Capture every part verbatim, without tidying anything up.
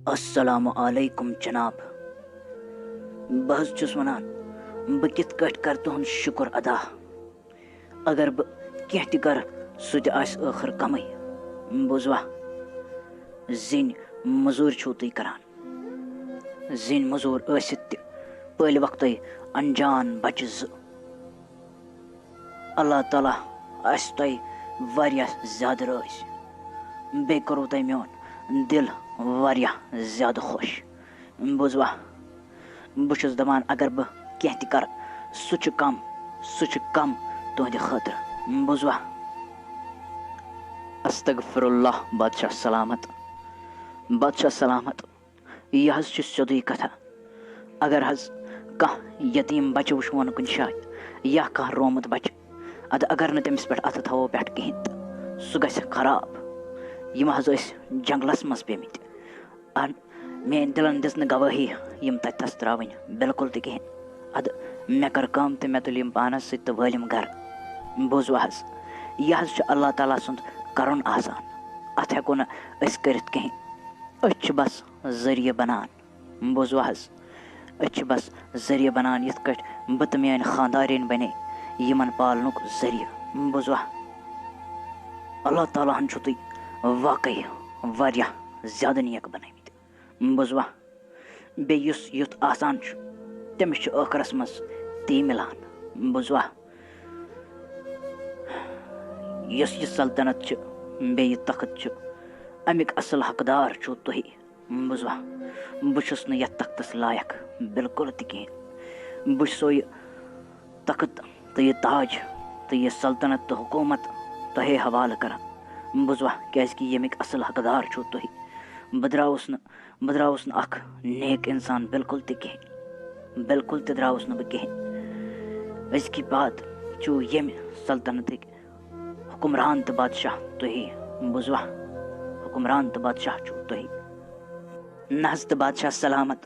السلام علیکم جناب۔ بہٕ حظ چھُس وَنان، بہٕ کِتھ کٲٹھۍ کَرٕ تُہُنٛد شُکُر ادا؟ اگر بہٕ کینٛہہ تہِ کَرٕ، سُہ تہِ آسہِ ٲخٕر کَمٕے۔ بوٗزوا؟ زِنۍ مٔزوٗرۍ چھِو تُہۍ کَران۔ زِنۍ مٔزوٗر ٲسِتھ تہِ پٔلۍ وقتَے اَنجان بَچہِ زٕ۔ اللہ تعالیٰ آسہِ تۄہہِ واریاہ زیادٕ رٲضۍ۔ بیٚیہِ کوٚروٕ تۄہہِ میون دِل واریاہ زیادٕ خۄش۔ بوٗزوا؟ بہٕ چھُس دَپان، اگر بہٕ کینٛہہ تہِ کَرٕ، سُہ چھُ کَم، سُہ چھُ کَم تُہٕنٛدِ خٲطرٕ۔ بوٗزوا؟ استغفر اللہ، بادشاہ سلامت، بادشاہ سلامت۔ یہِ حظ چھِ سیوٚدُے کَتھا۔ اگر حظ کانٛہہ یتیٖم بَچہٕ وٕچھون کُنہِ جایہِ یا کانٛہہ رومُت بَچہٕ، اَدٕ اگر نہٕ تٔمِس پٮ۪ٹھ اَتھٕ تھاوو پٮ۪ٹھ کِہیٖنۍ، تہٕ سُہ گژھِ خراب۔ یِم حظ ٲسۍ جنٛگلَس منٛز پیٚمٕتۍ۔ اَہَن، میٛٲنۍ دِلَن دِژ نہٕ گوٲہی یِم تَتہِ تَس ترٛاوٕنۍ بِلکُل تہِ کِہیٖنۍ۔ اَدٕ مےٚ کٔر کٲم تہٕ مےٚ تُلۍ یِم پانَس سۭتۍ تہٕ وٲلۍ یِم گَرٕ۔ بوٗزوا حظ؟ یہِ حظ چھُ اللہ تعالیٰ سُنٛد کَرُن آسان۔ اَتھ ہٮ۪کو نہٕ أسۍ کٔرِتھ کِہیٖنۍ۔ أسۍ چھِ بس ذٔریعہٕ بنان۔ بوٗزوا حظ؟ أسۍ چھِ بس ذٔریعہٕ بنان، یِتھ کٲٹھۍ بہٕ تہٕ میٲنۍ خانٛدارِنۍ بنے یِمن پالنُک ذٔریعہٕ۔ بوٗزوا؟ اللہ تعالیٰ ہن چھُو تُہۍ واقعی واریاہ زیادٕ نیک بنٲومٕتۍ۔ بوٗزوا؟ بیٚیہِ یُس یُتھ آسان چھُ، تٔمِس چھُ ٲخرس منٛز تی مِلان۔ بوٗزوا؟ یۄس یہِ سلطنت چھِ، بیٚیہِ یہِ تخت چھُ، اَمِکۍ اصل حقدار چھِو تُہی۔ بوٗزوا؟ بہٕ چھُس نہٕ یَتھ تختس لایق بِلکُل تہِ کِہیٖنۍ۔ بہٕ چھُسو یہِ تخت تہٕ یہِ تاج تہٕ یہِ سلطنت تہٕ حکوٗمت تۄہے حوالہٕ کران۔ بوٗزوا؟ کیازِ کہِ ییٚمِکۍ اصل حقدار چھِو تُہی۔ بہٕ درٛاوُس نہٕ بہٕ درٛاوُس نہٕ اکھ نیک اِنسان بِلکُل تہِ کِہیٖنۍ۔ بِلکُل تہِ درٛاوُس نہٕ بہٕ کِہیٖنۍ۔ أزکہِ بعد چھُو ییٚمہِ سلطنتٕکۍ حُکمران تہٕ بادشاہ تُہی۔ بوٗزوا؟ حُکمران تہٕ بادشاہ چھُو تُہی۔ نہ حظ تہٕ بادشاہ سلامت،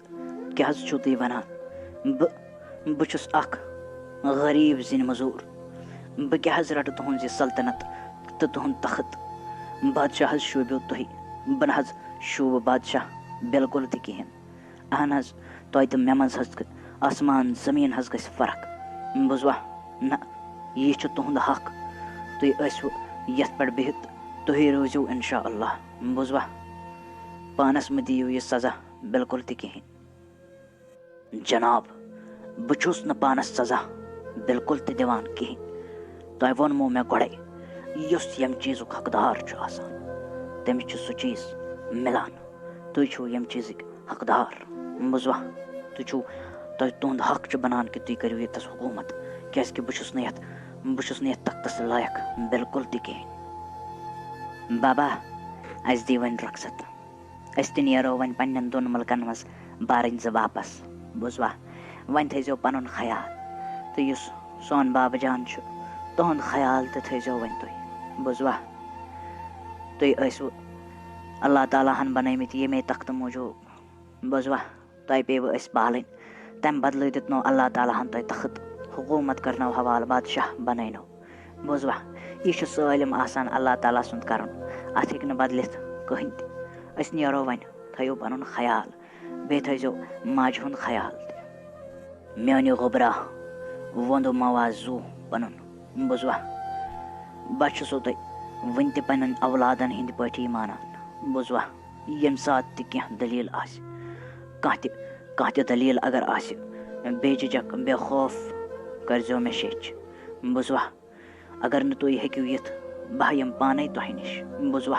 کیٛاہ حظ چھُو تُہۍ وَنان؟ بہٕ، بہٕ چھُس اکھ غریٖب زِنۍ مٔزوٗر۔ بہٕ کیٛاہ حظ رَٹہٕ تُہٕنٛز یہِ سلطنت تہٕ تُہُنٛد تخت؟ بادشاہ حظ شوٗبیو تُہی، بہٕ نہ حظ شوٗبہٕ بادشاہ بِلکُل تہِ کِہیٖنۍ۔ اہن حظ، تۄہہِ تہٕ مےٚ منٛز حظ گٔ-، آسمان زٔمیٖن حظ گژھِ فرق۔ بوٗزوا؟ نہ، یہِ چھُ تُہُنٛد حق۔ تُہۍ ٲسِو یَتھ پٮ۪ٹھ بِہِتھ، تُہی روٗزِو اِنشاء اللہ۔ بوٗزوا؟ پانَس مہٕ دِیِو یہِ سزا بِلکُل تہِ کِہیٖنۍ۔ جناب، بہٕ چھُس نہٕ پانَس سزا بِلکُل تہِ دِوان کِہیٖنۍ۔ تۄہہِ ووٚنمو مےٚ گۄڈَے، یُس ییٚمہِ چیٖزُک حقدار چھُ آسان، تٔمِس چھُ سُہ چیٖز مِلان۔ تُہۍ چھِو ییٚمہِ چیٖزٕکۍ حقدار۔ بوٗزوا؟ تُہۍ چھِو، تۄہہِ، تُہُنٛد حق چھُ بَنان کہِ تُہۍ کٔرِو ییٚتَس حکوٗمت، کیٛازِکہِ بہٕ چھُس نہٕ یَتھ، بہٕ چھُس نہٕ یَتھ تَختَس لایق بِلکُل تہِ کِہیٖنۍ۔ بابا، اَسہِ دِیِو وۄنۍ رۄخصت۔ أسۍ تہِ نیرو وۄنۍ پننٮ۪ن دۄن مُلکن منٛز بارٕنۍ زٕ واپس۔ بوٗزوا؟ وۄنۍ تھٲیزیو پنُن خیال۔ تہٕ یُس سون بابہٕ جان چھُ، تُہُنٛد خیال تہِ تھٲیزیو وۄنۍ تُہۍ۔ بوٗزوا؟ تُہۍ ٲسِو اللہ تعالیٰ ہن بنٲومٕتۍ ییٚمے تختہٕ موٗجوٗب۔ بوٗزوا؟ تۄہہِ پیٚیوٕ أسۍ پالٕنۍ۔ تَمہِ بدلہٕ دیُتنو اللہ تعالیٰ ہن تۄہہِ تخت، حکوٗمت کرنو حوالہٕ، بادشاہ بنٲونو۔ بوٗزوا؟ یہِ چھُ سٲلِم آسان اللہ تعالیٰ سُنٛد کرُن۔ اَتھ ہیٚکہِ نہٕ بدلِتھ کٕہٕنۍ تہِ۔ أسۍ نیرو وۄنۍ، تھٲیِو پنُن خیال۔ بیٚیہِ تھٲیزیو ماجہِ ہُنٛد خیال تہِ۔ میٛانہِ گوٚبرا، وۄندٕ موا زُو پنُن۔ بوٗزوا؟ بہٕ چھُسو تۄہہِ وٕنہِ تہِ پنٕنٮ۪ن اولادن ہٕنٛدِ پٲٹھی مانان۔ بوٗزوا؟ ییٚمہِ ساتہٕ تہِ کینٛہہ دٔلیٖل آسہِ، کانٛہہ تہِ، کانٛہہ تہِ دٔلیٖل اگر آسہِ، بے جھجک، بے خوف کٔرۍزیو مےٚ شیٚچھ۔ بوٗزوا؟ اگر نہٕ تُہۍ ہیٚکِو یِتھ، بہٕ یِمہٕ پانَے تۄہہِ نِش۔ بوٗزوا؟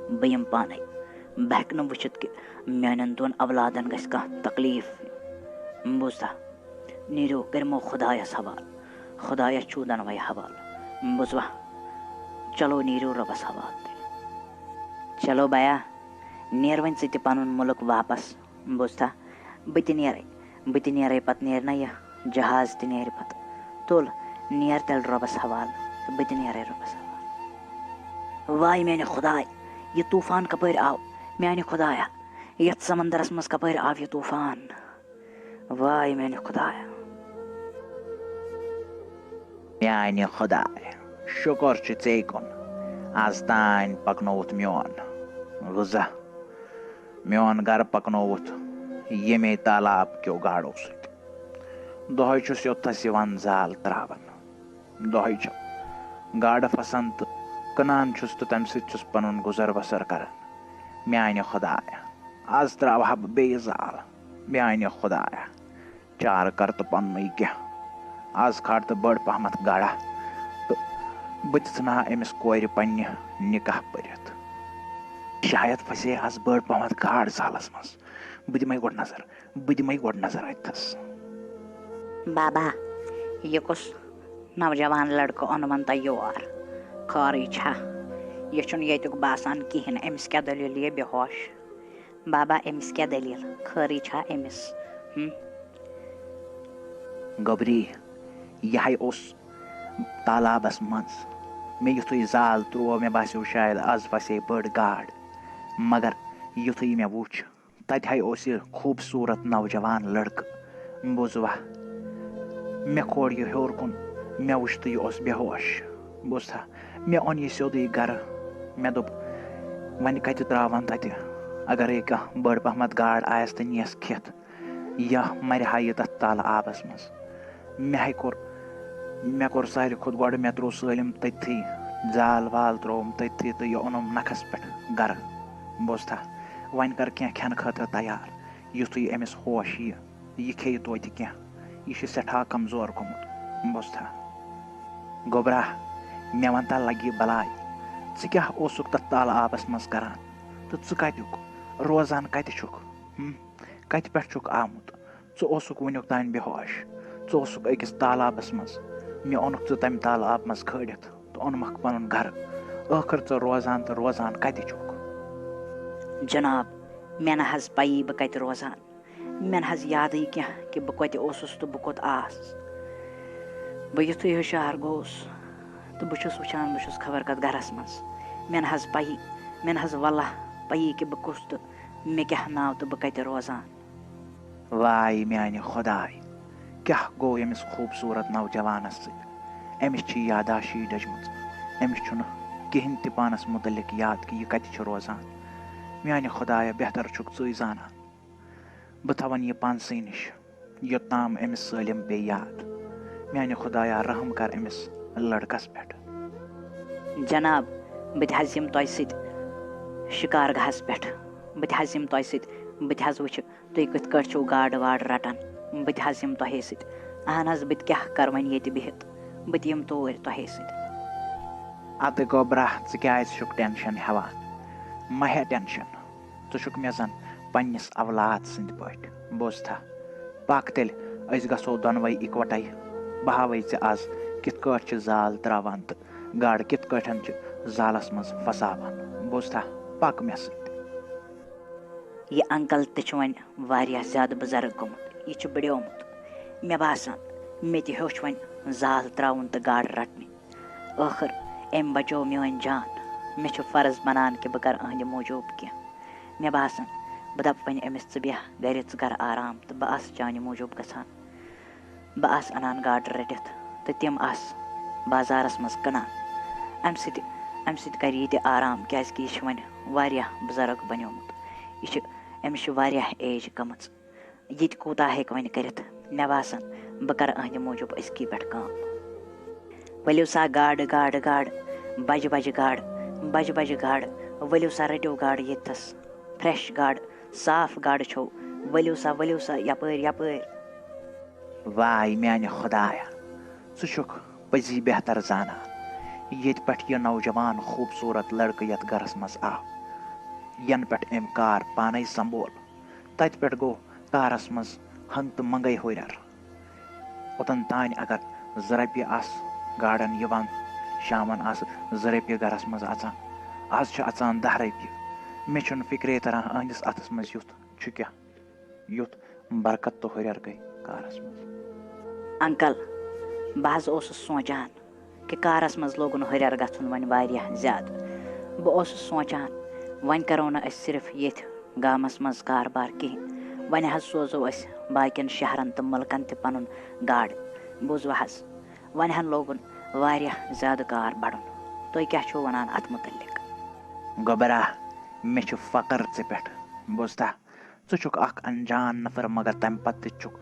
بہٕ یِمہٕ پانَے۔ بہٕ ہیٚکہٕ نہٕ وٕچھِتھ کہِ میٛانٮ۪ن دۄن اولادَن گژھِ کانٛہہ تکلیٖف۔ بوٗزتھا؟ نیٖرِو، کٔرِمو خۄدایَس حوالہٕ۔ خۄدایَس چھُو دۄنوَے حوالہٕ۔ بوٗزوا؟ چلو، نیٖرِو رۄبَس حوالہٕ تیٚلہِ۔ چلو بیا، نیر وۄنۍ ژٕ تہِ پنُن مُلک واپس۔ بوٗزتھا؟ بہٕ تہِ نیرے، بہٕ تہِ نیرے، پتہٕ نیرِ نہ یہِ جہاز تہِ نیرِ پتہٕ۔ تُل، نیر تیٚلہِ رۄبس حوالہٕ تہٕ بہٕ تہِ نیرے رۄبس حوالہٕ۔ واے میانہِ خداے، یہِ طوفان کپٲرۍ آو؟ میانہِ خدایا، یتھ سمندرس منٛز کپٲرۍ آو یہِ طوفان؟ واے میانہِ خدایا۔ میانہِ خدایا، شُکر چھُ ژے کُن، از تام پکنووُتھ میون غذا۔ میون گرٕ پکنووُتھ ییٚمے تالاب کیو گاڈو سۭتۍ۔ دۄہے چھُس یوٚتتھس یِوان زال تراوان۔ دۄہے چھِ گاڈٕ پھسان تہٕ کٕنان چھُس تہٕ تمہِ سۭتۍ چھُس پنُن گُزر بسر کران۔ میانہِ خدایہ، از تراوہا بہٕ بیٚیہِ زال۔ میانہِ خدایہ، چارٕ کر تہٕ پننُے کینٛہہ۔ از کھار تہٕ بٔڑ پہمتھ گاڈا تہٕ بہٕ تہِ ژھٕنہٕ ہا أمِس کورِ پننہِ نکاح پٔرِتھ۔ شاید پھسے از بٔڑ پہمتھ گاڈ زالس منٛز۔ بہٕ دِمے گۄڈٕ نظر، بہٕ دِمے گۄڈٕ نظر اتھس۔ بابا، یہِ کُس نوجوان لڑکہٕ اوٚنوُن تۄہہِ یور؟ خٲرٕے چھا؟ یہِ چھُنہٕ ییٚتیُک باسان کِہیٖنۍ۔ أمِس کیٛاہ دٔلیٖل یہِ بے ہوش؟ بابا، أمِس کیٛاہ دٔلیٖل؟ خٲرٕے چھا أمِس؟ ہُم؟ گوٚبری، یہِ ہَے اوس تالابَس منٛز۔ مےٚ یُتھُے زال ترٛوو، مےٚ باسیو شاید آز پھسے بٔڑ گاڈ۔ مگر یُتھُے مےٚ وُچھ، تَتہِ ہَے اوس یہِ خوٗبصوٗرت نوجوان لٔڑکہٕ۔ بوٗزوا؟ مےٚ کھول یہِ ہیوٚر کُن، مےٚ وُچھ تہٕ یہِ اوس بے ہوش۔ بوٗزتھا؟ مےٚ اوٚن یہِ سیوٚدُے گَرٕ۔ مےٚ دوٚپ، وۄنۍ کَتہِ ترٛاوَن تَتہِ؟ اگرے کانٛہہ بٔڑ پہمتھ گاڈ آیَس تہٕ نِیَس کھٮ۪تھ، یا مَرِ ہا یہِ تَتھ تالہٕ آبَس منٛز۔ مےٚ ہَے کوٚر، مےٚ کوٚر ساروی کھۄتہٕ گۄڈٕ، مےٚ ترٛوو سٲلِم تٔتھی، زال وال ترٛووُم تٔتھی تہٕ یہِ اوٚنُم نَکھَس پٮ۪ٹھ گَرٕ۔ بوٗزتھا؟ وۄنۍ کَر کینٛہہ کھٮ۪نہٕ خٲطرٕ تیار، یُتھُے أمِس ہوش یِیہِ، یہِ کھیٚیہِ توتہِ کینٛہہ۔ یہِ چھُ سٮ۪ٹھاہ کمزور گوٚمُت۔ بوٗزتھا؟ گوٚبرا، مےٚ وَن تہٕ لَگہِ بَلاے، ژٕ کیٛاہ اوسُکھ تَتھ تالہٕ آبَس منٛز کَران؟ تہٕ ژٕ کَتیُک؟ روزان کَتہِ چھُکھ؟ ہُم؟ کَتہِ پٮ۪ٹھ چھُکھ آمُت؟ ژٕ اوسُکھ وٕنیُک تام بے ہوش۔ ژٕ اوسُکھ أکِس تالابَس منٛز۔ مےٚ اوٚنُکھ ژٕ تَمہِ تالہٕ آبہٕ منٛز کھٲلِتھ تہٕ اوٚنمَکھ پَنُن گَرٕ۔ ٲخٕر ژٕ روزان تہٕ روزان کَتہِ چھُکھ؟ جناب، مےٚ نہ حظ پَیی بہٕ کَتہِ روزان۔ مےٚ نہ حظ یادٕے کینٛہہ کہِ بہٕ کَتہِ اوسُس تہٕ بہٕ کوٚت آس۔ بہٕ یُتھُے ہُشار گوٚوُس تہٕ بہٕ چھُس وٕچھان، بہٕ چھُس خبر کَتھ گَرَس منٛز۔ مےٚ نہ حظ پَیی، مےٚ نہ حظ وَلہ پَیی کہِ بہٕ کُس تہٕ مےٚ کیٛاہ ناو تہٕ بہٕ کَتہِ روزان۔ واے میانہِ خداے، کیٛاہ گوٚو ییٚمِس خوٗبصوٗرت نوجوانس سۭتۍ؟ أمِس چھِ یاداشی ڈٔجمٕژ۔ أمِس چھُنہٕ کِہیٖنۍ تہِ پانس مُتعلق یاد کہِ یہِ کتہِ چھُ روزان۔ میانہِ خدایہ، بہتر چھُکھ ژٕے زانان۔ بہٕ تھاوَن یہِ پانسٕے نِش، یوٚتام أمِس سٲلِم پیٚیہِ یاد۔ میانہِ خدایہ، رحم کر أمِس لڑکس پٮ۪ٹھ۔ جناب، بہٕ تہِ حظ یِمہٕ تۄہہِ سۭتۍ شِکارگاہَس پٮ۪ٹھ۔ بہٕ تہِ حظ یِمہٕ تۄہہِ سۭتۍ، بہٕ تہِ حظ وٕچھٕ تُہۍ کِتھ کٲٹھۍ چھِو گاڈٕ واڈٕ رَٹان۔ بہٕ تہِ حظ یِمہٕ تۄہے سۭتۍ۔ اہن حظ، بہٕ تہِ کیٛاہ کَرٕ وۄنۍ ییٚتہِ بِہِتھ؟ بہٕ تہِ یِمہٕ توٗرۍ تۄہے سۭتۍ۔ اَدٕ گوٚبرا، ژٕ کیٛازِ چھُکھ ٹٮ۪نشَن ہٮ۪وان؟ مہ ہےٚ ٹٮ۪نشَن، ژٕ چھُکھ مےٚ زَن پنٛنِس اولاد سٕنٛدۍ پٲٹھۍ۔ بوزتھا؟ پَکھ تیٚلہِ، أسۍ گژھو دۄنوَے اِکوَٹَے۔ بہٕ ہاوَے ژےٚ آز کِتھ کٲٹھۍ چھِ زال ترٛاوان تہٕ گاڈٕ کِتھ کٲٹھۍ چھِ زالَس منٛز پھساوان۔ بوزتھا؟ پَکھ مےٚ سۭتۍ۔ یہِ انکل تہِ چھُ وۄنۍ واریاہ زیادٕ بُزرگ گوٚمُت، یہِ چھُ بڑیومُت۔ مےٚ باسان، مےٚ تہِ ہیوٚچھ وۄنۍ زال ترٛاوُن تہٕ گاڈٕ رٹنہِ۔ ٲخٕر أمۍ بچوو میٲنۍ جان۔ مےٚ چھُ فرض بنان کہِ بہٕ کرٕ أہنٛدِ موٗجوٗب کینٛہہ۔ مےٚ باسان، بہٕ دپہٕ وۄنۍ أمِس، "ژٕ بیٚہہ گرِ، ژٕ کر آرام، تہٕ بہٕ آسہٕ چانہِ موٗجوٗب گژھان۔" بہٕ آسہٕ اَنان گاڈٕ رٔٹِتھ تہٕ تِم آسہٕ بازارَس منٛز کٕنان۔ اَمہِ سۭتۍ، اَمہِ سۭتۍ کَرِ یہِ تہِ آرام، کیٛازِکہِ یہِ چھُ وۄنۍ واریاہ بُزرٕگ بَنیومُت۔ یہِ چھُ، أمِس چھِ واریاہ ایج گٔمٕژ۔ یہِ تہِ کوٗتاہ ہیٚکہِ وۄنۍ کٔرِتھ؟ مےٚ باسان، بہٕ کَرٕ أہنٛدِ موٗجوٗب أزکی پٮ۪ٹھ کٲم۔ ؤلِو سا گاڈٕ، گاڈٕ، گاڈٕ، بَجہِ بَجہِ گاڈٕ، بَجہِ بَجہِ گاڈٕ، ؤلِو سا رٔٹِو گاڈٕ ییٚتھَس، فرٛٮ۪ش گاڈٕ، صاف گاڈٕ چھو، ؤلِو سا، ؤلِو سا یَپٲرۍ، یَپٲرۍ۔ واے میانہِ خدایا، ژٕ چھُکھ پٔزی بہتر زانان، ییٚتہِ پٮ۪ٹھ یہِ نوجوان خوٗبصوٗرت لڑکہٕ یتھ گرس منٛز آو، ینہٕ پٮ۪ٹھ أمۍ کار پانے سنبول، تتہِ پٮ۪ٹھ گوٚو کارس منٛز ہنگ تہٕ منگے ہُرٮ۪ر۔ اوٚتن تانۍ اگر زٕ رۄپیہِ آسہٕ گاڈن یِوان، شامن آسہٕ زٕ رۄپیہِ گرس منٛز اژان، از چھِ اژان دہ رۄپیہِ۔ مےٚ چھُنہٕ فکرے تران أہنٛدِس اتھس منٛز یُتھ چھُ کیٛاہ۔ یُتھ برکت تہٕ ہُرٮ۪ر گٔے کارس منٛز۔ انکل، بہٕ حظ اوسُس سونٛچان کہِ کارس منٛز لوگُن ہُرٮ۪ر گژھُن وۄنۍ واریاہ زیادٕ۔ بہٕ اوسُس سونٛچان، وۄنۍ کرو نہٕ أسۍ صرف ییٚتھۍ گامس منٛز کاربار کِہیٖنۍ، وۄنۍ حظ سوزو أسۍ باقین شہرن تہٕ مُلکن تہِ پنُن گاڈٕ۔ بوٗزوٕ حظ، وۄنۍ ہن لوگُن واریاہ زیادٕ کار بڑُن۔ تُہۍ کیٛاہ چھِو ونان اتھ مُتعلق؟ گوٚبرا، مےٚ چھُ فخر ژےٚ پٮ۪ٹھ۔ بوزتھا، ژٕ چھُکھ اکھ انجان نفر، مگر تمہِ پتہٕ تہِ چھُکھ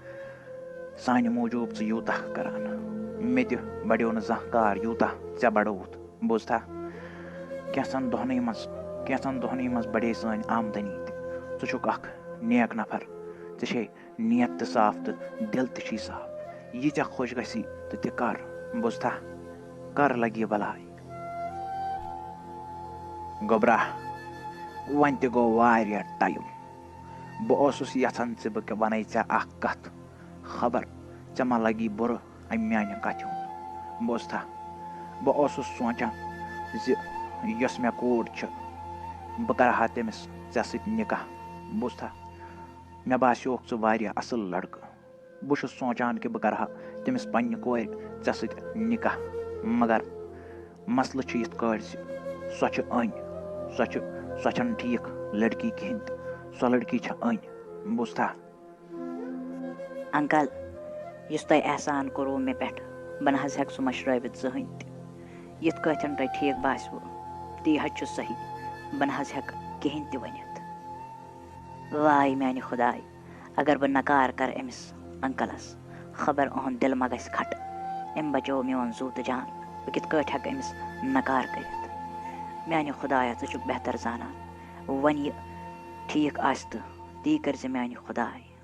سانہِ موٗجوٗب ژٕ یوٗتاہ کران۔ مےٚ تہِ بڑیو نہٕ زانٛہہ کار یوٗتاہ ژےٚ بڑووُتھ۔ بوزتھا، کینٛژن دۄہنٕے منٛز، کینٛژن دۄہنٕے منٛز بڑے سٲنۍ آمدنی تہِ۔ ژٕ چھُکھ اکھ نیک نفر، ژےٚ چھے نیت تہِ صاف تہٕ دِل تہِ چھُے صاف۔ یہِ ژےٚ خۄش گژھی تہٕ تہِ کر۔ بوزتھا، کر لگہِ یہِ بلاے۔ گوٚبرا، وۄنۍ تہِ گوٚو واریاہ ٹایم۔ بہٕ اوسُس یژھان زِ بہٕ ونے ژےٚ اکھ کتھ، خبر ژےٚ ما لگی بُرٕ امہِ میانہِ کتھِ ہُنٛد۔ بوزتھا، بہٕ اوسُس سونٛچان زِ یۄس مےٚ کوٗر چھِ، بہٕ کرٕ ہا تٔمِس ژےٚ سۭتۍ نکاح۔ بوزتھا، مےٚ باسیوکھ ژٕ واریاہ اصل لڑکہٕ۔ بہٕ چھُس سونٛچان کہِ بہٕ کرٕ ہا تٔمِس پننہِ کورِ ژےٚ سۭتۍ نکاح، مگر مسلہٕ چھُ یِتھ کٲٹھۍ زِ سۄ چھِ أنۍ، سۄ چھِ، سۄ چھَنہٕ ٹھیٖک لڑکی کِہیٖنۍ تہِ۔ سۄ لڑکی چھےٚ أنۍ۔ بوزتھا؟ انکل، یُس تۄہہِ احسان کوٚروٕ مےٚ پٮ۪ٹھ، بہٕ نہ حظ ہٮ۪کہٕ سُہ مٔشرٲوِتھ زٕہٕنۍ تہِ۔ یِتھ کٲٹھۍ تۄہہِ ٹھیٖک باسِوٕ، تی حظ چھُ صحیح۔ بہٕ نہ حظ ہٮ۪کہٕ کِہیٖنۍ تہِ ؤنِتھ۔ واے میانہِ خداے، اگر بہٕ نکار کرٕ أمِس انکلس، خبر أہُنٛد دِل ما گژھِ کھٹہٕ۔ أمۍ بچوو میون زُو تہٕ جان، بہٕ کِتھ کٲٹھۍ ہٮ۪کہٕ أمِس نکار کٔرِتھ؟ میانہِ خدایا، ژٕ چھُکھ بہتر زانان، وۄنۍ یہِ ٹھیٖک آسہِ تہٕ تی کٔرۍ زِ میانہِ خداے۔